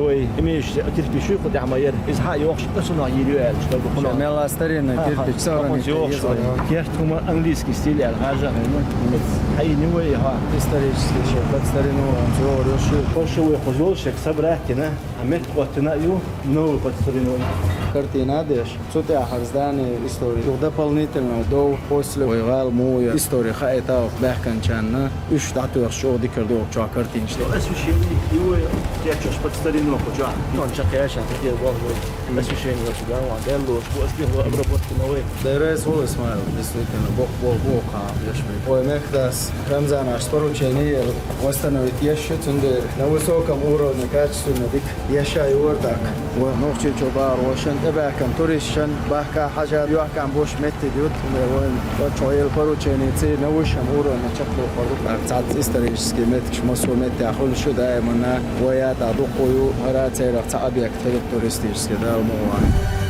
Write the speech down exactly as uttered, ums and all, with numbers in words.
Вай имеющийся кирпич ю кху тӀехь ма яра. Иза хьа йохуш, аса нах йийр ю аьлла, что кху Шо нах. Мелла старинный кирпич, хьа, современный хьа, йохуш вай. Керт хӀума английский стиль аьлла, хьажа хьайна. Хьайна вай, хьа. Исторический шо, под старину, цо йохуш ю. Хо шо вай кху йолуш, собрать дина, а меттах оттина а ю, новый под старину. Картина деш. Цу тӀехь хӀара здание истории. Юха дополнительно дов, после вай гӀала муха я история хаийта оха баьхкинчарна, уьш дӀатоьхча чӀогӀа дикар ду оха чохь картинаш тӀе. Освещение, и вай кечъеш под старину кху чохь. Он чекхъяьшан тӀе боху вай. Освещение оцу дан ван, дел лош, бу ас тӀе обработка новый. Деррес ву Исмаил, действительно, бокъо бу, бу кхаъ еш бу. Вай мехкдас Рамзанаш поручение яра восстановить еш ю, цундела на высоком уровне качественно дика. Еш а йора тӀаккха. Вай Нохчийчу бахархошна, тӀебаьхкина туристашна, бахка хьажа, йохкам буш меттиг ю, цундела вайн ваччо ел поручениций новый уровне чекхдохур ду. ТӀаккха цхьацца исторический меттигаш массо а меттехь хуьлуш ю даиманна, вай а тӀаккха дукха ю, хӀара а церах цхьа объект хилла туристический, Дала мукъ лахь.